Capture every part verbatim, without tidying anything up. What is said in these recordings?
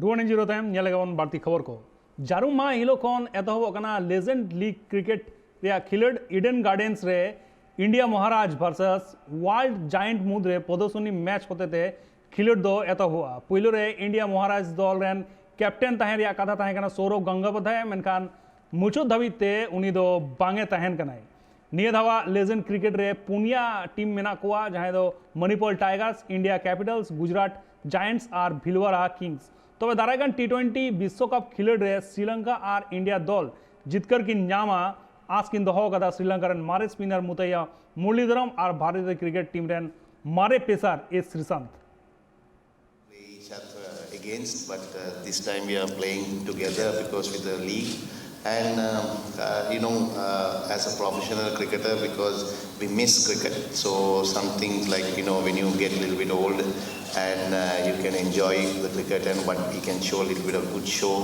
ᱨᱩᱣᱟᱹᱲ ᱮᱱ ᱡᱤᱨᱟᱹ ᱛᱟᱭᱚᱢ ᱧᱮᱞ ᱞᱮᱜᱟ ᱵᱚᱱ ᱵᱟᱹᱲᱛᱤ ᱠᱷᱚᱵᱚᱨ ᱠᱚ᱾ ᱡᱟᱹᱨᱩᱢ ᱢᱟᱦᱟ ᱦᱤᱞᱳᱜ ᱠᱷᱚᱱ ᱮᱛᱚᱦᱚᱵᱚᱜ ᱠᱟᱱᱟ ᱞᱮᱡᱮᱱᱰ ᱞᱤᱜᱽ ᱠᱨᱤᱠᱮᱴ ᱨᱮᱭᱟᱜ ᱠᱷᱮᱞᱳᱰ᱾ ᱤᱰᱮᱱ ᱜᱟᱨᱰᱮᱱᱥ ᱨᱮ ᱤᱱᱰᱤᱭᱟ ᱢᱚᱦᱟᱨᱟᱡᱽ ᱵᱷᱟᱨᱥᱟᱥ ᱣᱟᱨᱞᱰ ᱡᱟᱭᱮᱱᱴ ᱢᱩᱫᱽᱨᱮ ᱯᱨᱚᱫᱚᱨᱥᱚᱱᱤ ᱢᱮᱪ ᱦᱚᱛᱮᱛᱮ ᱠᱷᱮᱞᱳᱰ ᱫᱚ ᱮᱛᱚᱦᱚᱵᱚᱜᱼᱟ᱾ ᱯᱳᱭᱞᱳ ᱨᱮ ᱤᱱᱰᱤᱭᱟ ᱢᱚᱦᱟᱨᱟᱡᱽ ᱫᱚᱞ ᱨᱮᱱ ᱠᱮᱯᱴᱮᱱ ᱛᱟᱦᱮᱱ ᱨᱮᱭᱟᱜ ᱠᱟᱛᱷᱟ ᱛᱟᱦᱮᱸ ᱠᱟᱱᱟ ᱥᱳᱨᱚᱵᱷ ᱜᱚᱝᱜᱳᱯᱟᱫᱷᱭᱟᱭ, ᱢᱮᱱᱠᱷᱟᱱ ᱢᱩᱪᱟᱹᱫ ᱫᱷᱟᱹᱵᱤᱡ ᱛᱮ ᱩᱱᱤ ᱫᱚ ᱵᱟᱝ ᱮ ᱛᱟᱦᱮᱱ ᱠᱟᱱᱟᱭ᱾ ᱱᱤᱭᱟᱹ ᱫᱷᱟᱣᱟᱜ ᱞᱮᱡᱮᱱᱰ ᱠᱨᱤᱠᱮᱴ ᱨᱮ ᱯᱩᱱᱭᱟ ᱴᱤᱢ ᱢᱮᱱᱟᱜ ᱠᱚᱣᱟ, ᱡᱟᱦᱟᱸᱭ ᱫᱚ ᱢᱚᱱᱤᱯᱩᱨ ᱴᱟᱭᱜᱟᱨᱥ, ᱤᱱᱰᱤᱭᱟ ᱠᱮᱯᱤᱴᱟᱞᱥ, ᱜᱩᱡᱽᱨᱟᱴ ᱡᱟᱭᱮᱱᱴᱥ ᱟᱨ ᱵᱷᱤᱞᱣᱟᱨᱟ ᱠᱤᱝᱥ᱾ ᱛᱚᱵᱮ ᱫᱟᱨᱟᱭ ᱠᱟᱱ ᱴᱤ ᱴᱩᱭᱮᱱᱴᱤ ᱵᱤᱥᱥᱚᱠᱟᱯ ᱠᱷᱮᱞᱳᱰ ᱨᱮ ᱥᱨᱤᱞᱚᱝᱠᱟ ᱟᱨ ᱤᱱᱰᱤᱭᱟ ᱫᱚᱞ ᱡᱤᱛᱠᱟᱹᱨ ᱠᱤᱱ ᱧᱟᱢᱟ, ᱟᱸᱥ ᱠᱤᱱ ᱫᱚᱦᱚ ᱟᱠᱟᱫᱟ ᱥᱨᱤᱞᱚᱝᱠᱟ ᱨᱮᱱ ᱢᱟᱨᱮ ᱥᱯᱤᱱᱟᱨ ᱢᱩᱛᱟᱭᱭᱟ ᱢᱩᱨᱞᱤᱫᱷᱚᱨᱚᱢ ᱟᱨ ᱵᱷᱟᱨᱚᱛᱤᱭᱚ ᱠᱨᱤᱠᱮᱴ ᱴᱤᱢ ᱨᱮᱱ ᱢᱟᱨᱮ ᱯᱮᱥᱟᱨ S ᱥᱨᱤᱥᱟᱱᱛ᱾ Play each other against, but uh, this time we are playing together because with the league. And um, uh, you know, uh, as a professional cricketer, because we miss cricket, so something like, you know, when you get a little bit old and uh, you can enjoy the cricket, and what we can show a little bit of good show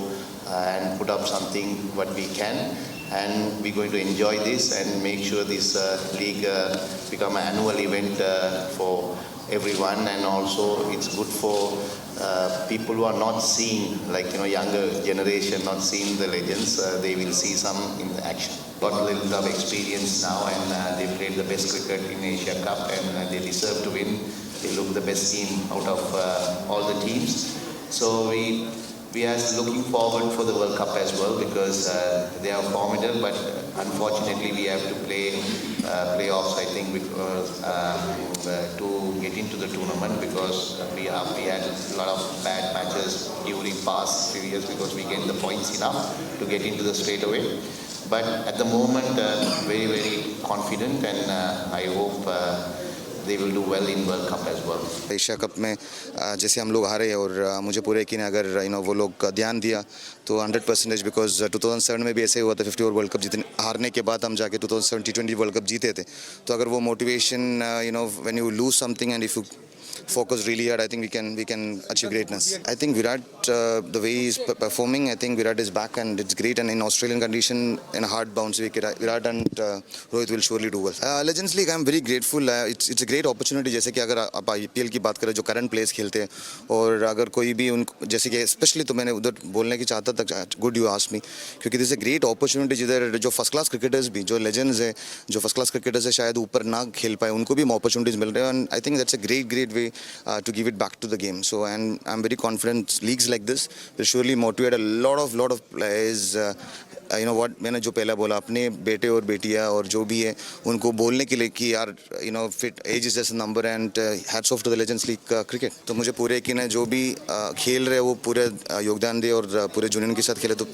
uh, and put up something what we can. And we're going to enjoy this and make sure this uh, league uh, become an annual event uh, for everyone, and also it's good for uh, people who are not seeing, like, you know, younger generation not seeing the legends. Uh, they will see some in the action. Got a little bit of experience now, and uh, they played the best cricket in Asia Cup, and uh, they deserve to win. They look the best team out of uh, all the teams. So we we are looking forward for the World Cup as well, because uh, they are formidable, but unfortunately we have to play uh, playoffs, I think, because um, uh, to get into the tournament, because we have we had a lot of bad matches during past few years, because we get the points enough to get into the straight away. But at the moment, uh, very, very confident, and uh, I hope uh, they will do well in World Cup as well. Asia cup में अ, जैसे हम लोग हारे, और अ, मुझे पूरे यकीन है, अगर यू नो वो लोग ध्यान दिया तो hundred percentage, because two thousand seven में भी ऐसे ही हुआ था, फिफ्टी ओवर वर्ल्ड कप जीतने हारने के बाद हम जाके ट्वेंटी ट्वेंटी वर्ल्ड कप जीते थे। तो अगर वो motivation, you know, when you lose something and if you focus really hard, I think we can we can achieve greatness. I think Virat, uh, the way he is p- performing, I think Virat is back and it's great. And in Australian condition, in a hard bounce, Virat and uh, Rohit will surely do well. Uh, Legends League, I'm very grateful. Uh, it's it's a great opportunity. जैसे कि अगर आप IPL की बात करें, जो current players खेलते हैं, और अगर कोई भी उन जैसे कि स्पेशली तो मैंने उधर बोलने की चाहता था, गुड यू आस्क मी, क्योंकि दिस अ ग्रेट अपॉर्चुनिटी, जिधर जो फर्स्ट क्लास क्रिकेटर्स भी, जो लेजेंड्स हैं, जो फर्स्ट क्लास क्रिकेटर्स हैं, शायद ऊपर ना खेल पाए, उनको भी अपॉर्चुनिटीज मिल रहे हैं। And I think that's a great great way to give it back to the game. So and I'm very confident leagues like this will surely motivate a lot of lot of players. You know what मैंने जो पहला बोला, अपने बेटे और बेटियां और जो भी है, उनको बोलने के लिए कि यार, you know, fit, age is just a number, and hats off to the Legends League cricket. तो मुझे पूरे यकीन है, जो भी uh, खेल रहे हैं, वो पूरे uh, योगदान दे और uh, पूरे जुनून के साथ खेले तो